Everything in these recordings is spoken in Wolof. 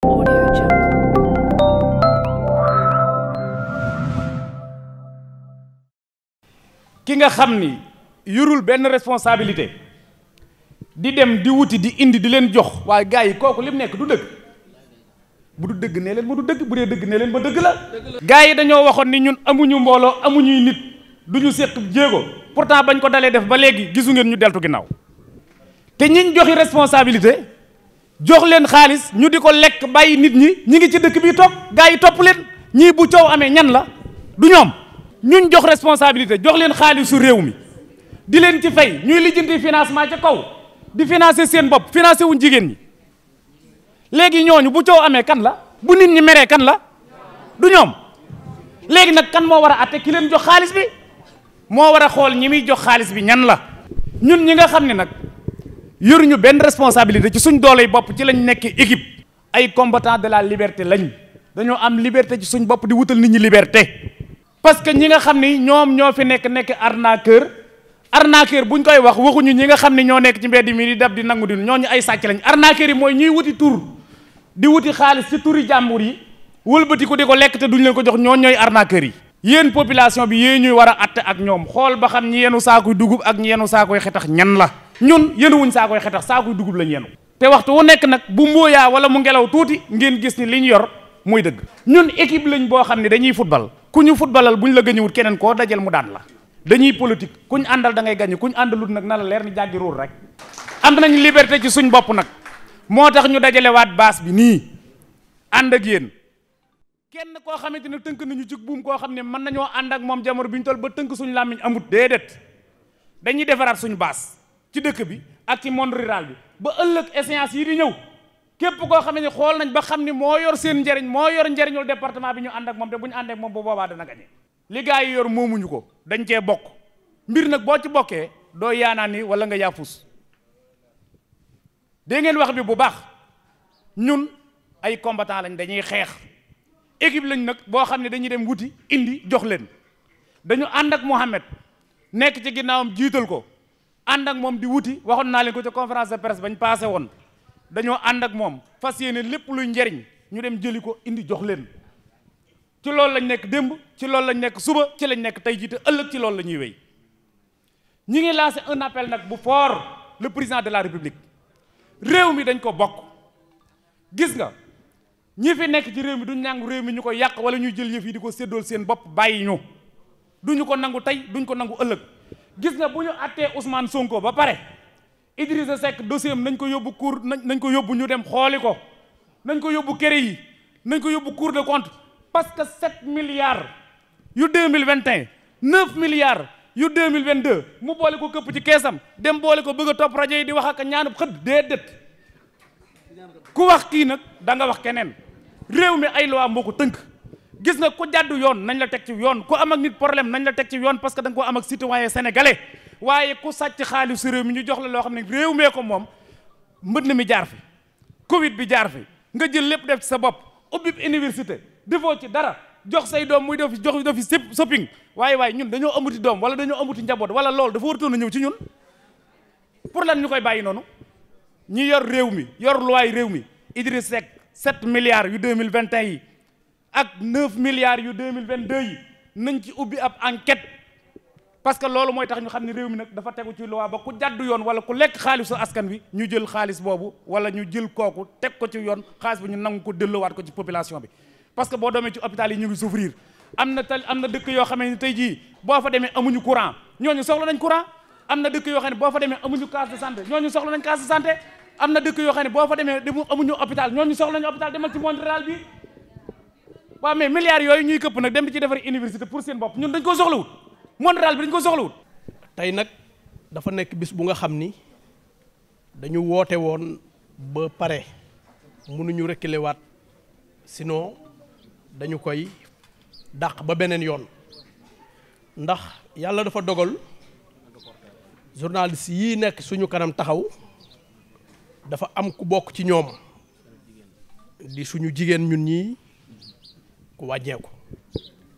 Audio Jungle. ki nga xam ni yorul benn responsabilité di dem di wuti di indi di leen jox waaye gars yi kooku lim nekk du dëgg bu du dëgg nee leen ma du dëgg bu dee dëgg nee leen ma dëgg la. gars yi dañoo waxoon ni ñun amuñu mbooloo amuñuy nit duñu séq jéego pourtant bañ ko dalee def ba léegi gisu ngeen ñu deltu ginnaaw te ñiñ joxi responsabilité jox leen xaalis ñu di ko lekk bàyyi nit ñi ngi ci dëkk bi toog gars yi topp leen ñii bu coow amee ñan la du ñoom. ñun jox responsabilité jox leen xaalisu réew mi di leen ci fay ñuy lijjanti financement ca kaw di financer seen bopp financer wuñ jigéen ñi léegi ñooñu bu coow amee kan la bu nit ñi meree kan la du ñoom léegi nag kan moo war a àtte ki leen jox xaalis bi moo war a xool ñi muy jox xaalis bi ñan la ñun ñi nga xam ne nag yoruñu benn responsabilité ci suñ dooley bopp ci lañ nekk équipe ay combattants de la liberté lañ dañoo am liberté ci suñ bopp di wutal nit ñi liberté. parce que ñi nga xam ni ñoom ñoo fi nekk arnaqueur buñ koy wax waxuñu ñi nga xam ni ñoo nekk ci mbedd mi di dab di nangu di ñooñu ay sàcc lañ arnaqueur yi mooy ñuy wuti tur di wuti xaalis ci turi jàmbur yi wëlbati ko di ko lekk te duñ leen ko jox ñooñu ñooy arnaqueur yi. yéen population bi yéen ñuy war a atte ak ñoom xool ba xam ñi yenu saakuy dugub ak ñi yenu saakoy xetax ñan la ñun yenuwuñ saakoy xetax saakuy dugub lañ yenu te waxtu wu nekk nag bu mbooyaa wala mu ngelaw tuuti ngeen gis ni li ñu yor muy dëgg ñun équipe lañ boo xam ne dañuy football ku ñu footballal buñ la gañewut keneen koo dajal mu daan la dañuy politique kuñ àndal da ngay gañe kuñ àndalut nag na la leer ni jàggi ruur rek am nañ liberté ci suñ bopp nag moo tax ñu dajalewaat baas bi nii ànd ak yéen kenn koo xamante ne tënk nañu ci buum koo xam ne mën nañoo ànd ak moom jamono bi ñu toll ba tënk suñu làmmiñ amut déedéet dañuy defaraat suñu baas ci dëkk bi ak ci monde rural bi ba ëllëg échéance yi di ñëw képp koo xam ne xool nañ ba xam ni moo yor seen njëriñ moo yor njëriñul département bi ñu ànd ak moom te bu ñu ànd ak moom bu boobaa dana gañe li gaa yi yor moomuñu ko dañ cee bokk mbir nag boo ci bokkee doo yaanaan ni wala nga yaafus dégg ngeen wax bi bu baax ñun ay combattant lañ dañuy xeex équipe lañ nag boo xam ne dañuy dem wuti indi jox leen dañu ànd ak Mohamed nekk ci ginnaawam jiital ko ànd ak moom di wuti waxoon naa leen ko ci conférence de presse bañ passé woon dañoo ànd ak moom fas yéene lépp luy njariñ ñu dem jëli ko indi jox leen ci loolu lañ nekk démb ci loolu lañ nekk suba ci lañ nekk tey jii te ëllëg ci loolu la ñuy wéy ñi ngi lancé un appel nag bu fort le président de la république réew mi dañ ko bokk gis nga ñi fi nekk ci réew mi duñ nangu réew mi ñu ko yàq wala ñuy jël yëf yi di ko séddool seen bopp bàyyi ñu duñu ko nangu tey duñ ko nangu ëllëg gis nga bu ñu attee Ousmane Sonko ba pare Idrissa Seck dossier am nañ ko yóbbu cour nañ ko yóbbu ñu dem xooli ko nañ ko yóbbu kër yi nañ ko yóbbu cour de compte parce que 7 milliards yu 2021 9 milliards yu 2022 mu boole ko këpp ci keesam dem boole ko bëgg a topp rajo yi di wax ak ñaanub xëdd déedéet ku wax kii nag da nga wax keneen réew mi ay loi moo ko tënk gis nga ku jàddu yoon nañ la teg ci yoon ku am ak nit problème nañ la teg ci yoon parce que da nga koo am ak citoyen sénégalais waaye ku sàcc xaalis réew mi ñu jox la loo xam ne réew mee ko moom mbënd mi jaar fi Covid bi jaar fi nga jël lépp def ci sa bopp ubbi université defoo ci dara jox say doom muy def jox defi shopping waaye ñun dañoo amuti doom wala dañoo amuti njaboot wala loolu dafa waratoon a ñëw ci ñun pour lan ñu koy bàyyi noonu ñi yor réew mi yor loi réew mi Idriss Seck 7 milliards yu 2021 yi ak 9 milliards yu 2022 yi nañ ci ubbi ab enquête parce que loolu mooy tax ñu xam ne réew mi nag dafa tegu ci loi ba ku jàddu yoon wala ku lekk xaalisu askan wi ñu jël xaalis boobu wala ñu jël kooku teg ko ci yoon xaalis bi ñu nangu ko delloowaat ko ci population bi parce que boo demee ci hôpital yi ñu ngi souffrir am na dëkk yoo xam ne tey jii boo fa demee amuñu courant ñooñu soxla nañ courant am na dëkk yoo xam ne boo fa demee amuñu case de santé ñooñu soxla nañ case de santé am na dëkk yoo xam ne boo fa demee amuñu hôpital ñooñu soxla nañu hôpital demal ci monde rural bi waaw mais milliards yooyu ñuy këpp nag dem di ci defar université pour seen bopp ñun dañ ko soxlawut monde rural bi dañ ko soxlawut tey nag dafa nekk bis bu nga xam ni dañu woote woon ba pare mënuñu reculer waat sinon dañu koy dàq ba beneen yoon ndax yàlla dafa dogal journaliste yii nekk suñu kanam taxaw dafa am ku bokk ci ñoom di suñu jigéen ñun ñii ku wàññeeku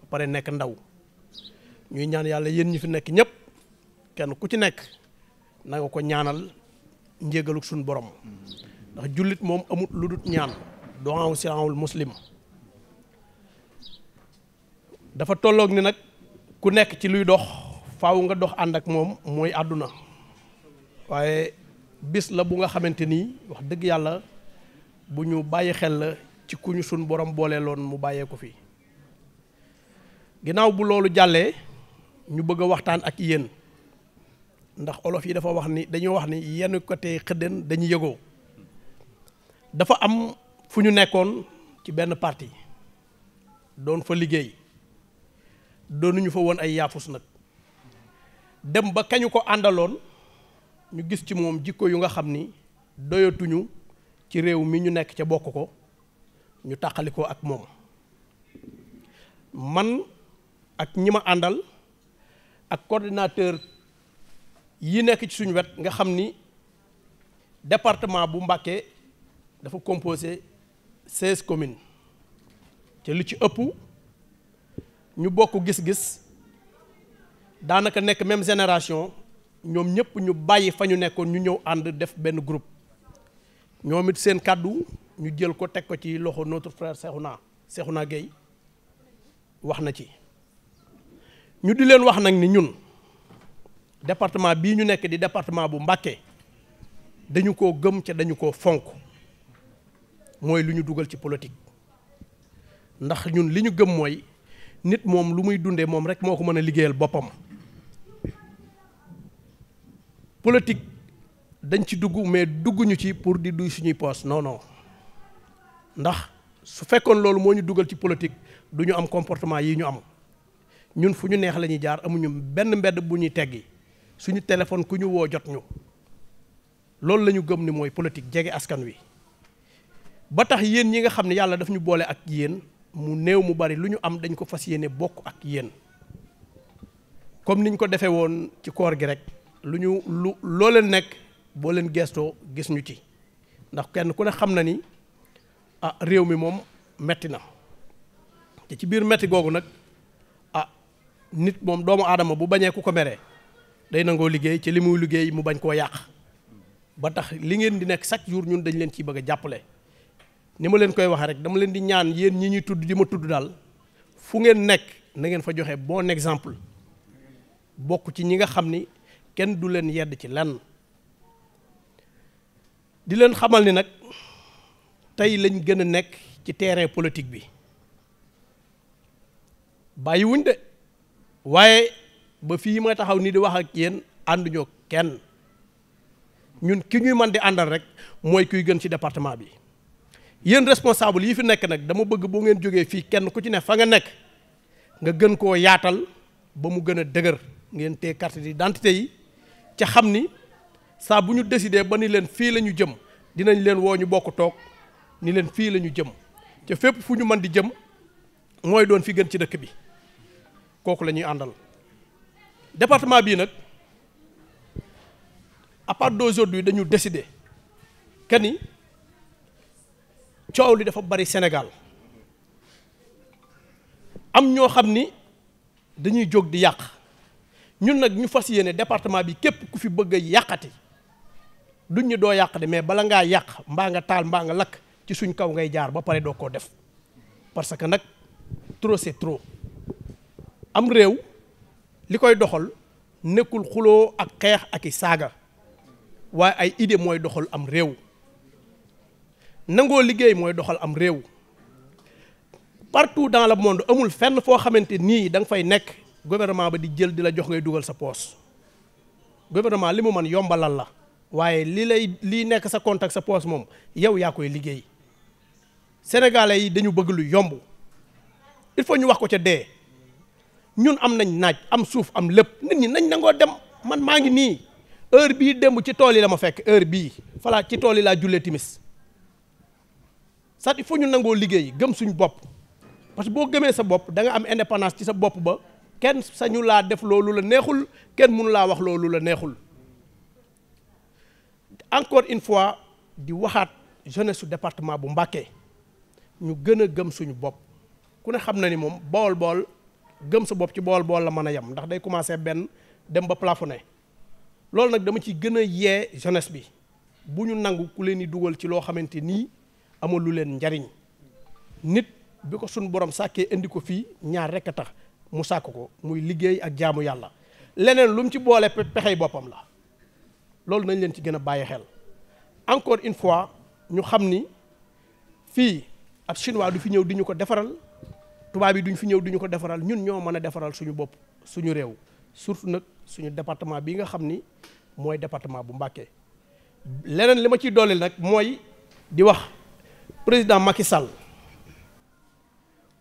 ba pare nekk ndaw ñuy ñaan yàlla yéen ñi fi nekk ñëpp kenn ku ci nekk na nga ko ñaanal njégaluk suñu borom ndax jullit moom amut lu dul ñaan doon siraawul muslim dafa tolloog ni nag ku nekk ci luy dox faaw nga dox ànd ak moom mooy àdduna waaye bis la bu nga xamante ni wax dëgg yàlla bu ñu bàyyi xel la ci ku ñu sun borom booleeloon mu bàyyee ko fi ginnaaw bu loolu jàllee ñu bëgg a waxtaan ak yéen ndax olof yi dafa wax ni dañoo wax ni yenn côté xëddeen dañuy yëgoo dafa am fu ñu nekkoon ci benn parti doon fa liggéey doonuñu fa woon ay yaafus nag dem ba kañu ko àndaloon ñu gis ci moom jikko yu nga xam ni doyatuñu ci réew mi ñu nekk ca bokk ko ñu tàqalikoo ak moom man ak ñi ma àndal ak coordinateur yi nekk ci suñu wet nga xam ni département bu Mbacké dafa composé 16 communes te lu ci ëpp ñu bokk gis-gis daanaka nekk même génération ñoom ñëpp ñu bàyyi fa ñu nekkoon ñu ñëw ànd def benn groupe ñoom it seen kàddu ñu jël ko teg ko ci loxo notre frère Cheikhouna Gueye wax na ci ñu di leen wax nag ni ñun département bii ñu nekk di département bu Mbacké dañu koo gëm ca dañu koo fonk mooy lu ñu dugal ci politique ndax ñun li ñu gëm mooy nit moom lu muy dundee moom rek moo ko mën a liggéeyal boppam politique dañ ci dugg mais dugguñu ci pour di duy suñuy poos non non ndax su fekkoon loolu moo ñu dugal ci politique du ñu am comportement yi ñu am ñun fu ñu neex la ñuy jaar amuñu benn mbedd bu ñuy teggi suñu téléphone ku ñu woo jot ñu loolu la ñu gëm ni mooy politique jege askan wi ba tax yéen ñi nga xam ne yàlla daf ñu boole ak yéen mu néew mu bari lu ñu am dañ ko fas yéene bokk ak yéen comme niñ ko defee woon ci koor gi rek loo leen nekk boo leen gestoo gis ñu ci ndax kenn ku ne xam na ni réew mi moom metti na te ci biir metti googu nag nit moom doomu aadama bu bañee ku ko meree day nangoo liggéey ci li muy liggéey mu bañ koo yàq ba tax li ngeen di nekk chaque jour ñun dañ leen ciy bëgg a jàppale ni ma leen koy waxee rek dama leen di ñaan yéen ñi ñuy tudd di ma tudd daal fu ngeen nekk na ngeen fa joxe bon exemple bokk ci ñi nga xam ni kenn du leen yedd ci lenn di leen xamal ni nag tey lañ gën a nekk ci terrain politique bi bàyyiwuñ de waaye ba fii ma taxaw ni di wax ak yéen ànduñoo kenn ñun ki ñuy mën di àndal rek mooy kuy gën ci département bi yéen responsable yi fi nekk nag dama bëgg boo ngeen jógee fii kenn ku ci ne fa nga nekk nga gën koo yaatal ba mu gën a dëgër ngeen téye carte d'identité yi ca xam ni saa bu ñu décidé ba ni leen fii la ñu jëm dinañ leen woo ñu bokk toog ni leen fii la ñu jëm ca fépp fu ñu mën di jëm mooy doon fi gën ci dëkk bi kooku la ñuy àndal département bii nag à part d'aujourd'hui dañu décider que ni coow li dafa bari Sénégal am ñoo xam ni dañuy jóg di yàq ñun nag ñu fas yéene département bi képp ku fi bëgg a yàqati duñ ñu doo yàq de mais bala ngaa yàq mbaa nga taal mbaa nga lakk ci suñ kaw ngay jaar ba pare doo koo def parce que nag trop c'est trop am réew li koy doxal nekkul xuloo ak xeex ak i saaga waaye ay idée mooy doxal am réew nangoo liggéey mooy doxal am réew partout dans le monde amul fenn foo xamante nii da nga fay nekk gouvernement ba di jël di la jox ngay dugal sa poos gouvernement li mu mën yombalal la waaye lii nekk sa compte ak sa poos moom yow yaa koy liggéey sénégalais yi dañu bëgg lu yomb il faut ñu wax ko ca dee ñun am nañ naaj am suuf am lépp nit ñi nañ nangoo dem man maa ngi nii heure bii démb ci tool yi la ma fekk heure bii falaa ci tool yi laa jullee timis sax il faut ñu nangoo liggéey gëm suñ bopp parce que boo gëmee sa bopp da nga am indépendance ci sa bopp ba kenn sañu laa def loolu la neexul kenn mënu laa wax loolu la neexul encore une fois di waxaat jeunesse su département bu Mbacké ñu gën a gëm suñu bopp ku ne xam na ni moom bool gëm sa bopp ci bool la mën a yem ndax day commencer benn dem ba plafonné loolu nag dama ci gën a yee jeunesse bi bu ñu nangu ku leen di dugal ci loo xamante nii amalu leen njariñ. nit bi ko suñ borom sàkkee indi ko fii ñaar rekk a tax mu sàkk ko muy liggéey ak jaamu yàlla leneen lu mu ci boole pexey boppam la loolu nañ leen ci gën a bàyyi xel. encore une fois ñu xam ni fii ab chinois du fi ñëw di ñu ko defaral tubaab yi duñ fi ñëw di ñu ko defaral ñun ñoo mën a defaral suñu bopp suñu réew surtout nag suñu département bi nga xam ni mooy département bu Mbacké. leneen li ma ciy dooleel nag mooy di wax président Macky Sall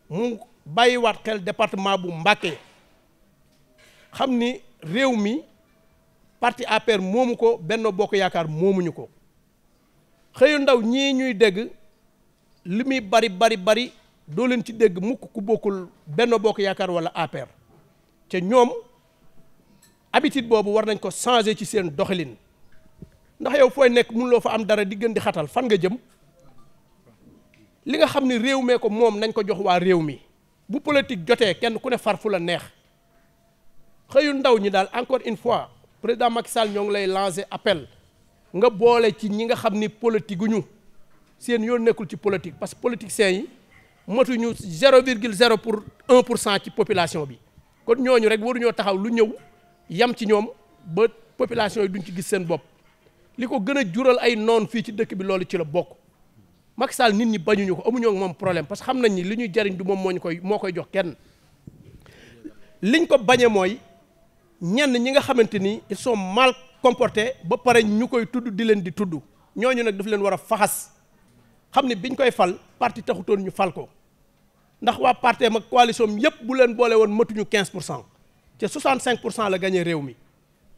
mu bàyyiwaat xel département bu Mbacké xam ni réew mi parti APR moomu ko Benno Bokk Yaakaar moomuñu ko xëyu ndaw ñii ñuy dégg li muy bari doo leen ci dégg mukk ku bokkul Benno Bokk Yaakaar wala APR te ñoom habitude boobu war nañ ko changer ci seen doxalin ndax yow fooy nekk mënuloo fa am dara di gën di xatal fan nga jëm li nga xam ni réew mee ko moom nañ ko jox waa réew mi bu politique jotee kenn ku ne far fu la neex xëyu ndaw ñi daal encore une fois président Macky Sall ñoo ngi lay lancer appel nga boole ci ñi nga xam ni politique gu ñu seen yoon nekkul ci politique parce que politiciens yi matuñu 0,01% ci population bi kon ñooñu rek waruñoo taxaw lu ñëw yam ci ñoom ba population yi duñ ci gis seen bopp li ko gën a jural ay noon fii ci dëkk bi loolu ci la bokk Macky Sall nit ñi bañuñu ko amuñoo moom problème parce que xam nañ ni li ñuy jariñ du moom moo koy jox kenn liñ ko bañee mooy ñenn ñi nga xamante ni ils sont mal comportés ba pare ñu koy tudd di leen di tudd ñooñu nag daf leen war a faxas xam ni biñ koy fal parti taxutoon ñu fal ko ndax waa parti ak coalition yëpp bu leen boole woon matuñu 15% te 65% la gagné réew mi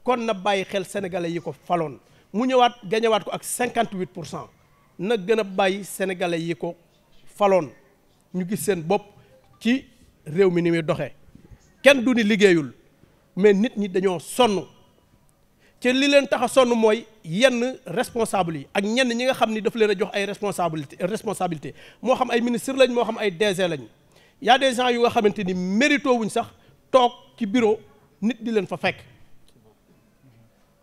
kon na bàyyi xel sénégalais yi ko faloon mu ñëwaat gañewaat ko ak 58% na gën a bàyyi sénégalais yi ko faloon ñu gis seen bopp ci réew mi ni muy doxee kenn du ni liggéeyul mais nit ñi dañoo sonn ci li leen tax a sonn mooy yenn responsable yi ak ñenn ñi nga xam ni daf leen a jox ay responsabilité moo xam ay ministre lañ moo xam ay DG lañ y a des gens yu nga xamante ni mérito wuñ sax toog ci bureau nit di leen fa fekk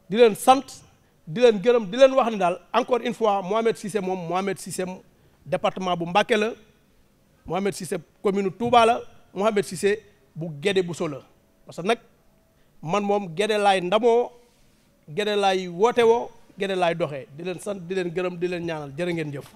di leen sant di leen gërëm di leen wax ni daal encore une fois Mohamed Cissé moom Mohamed Cissé département bu Mbacké la Mohamed Cissé commune Touba la Mohamed Cissé bu Guédé Bousso la parce que nag man moom Guédé laay ndamoo Guédé laay woote woo Guédé laay doxee di leen sant di leen gërëm di leen ñaanal jërë ngeen jëf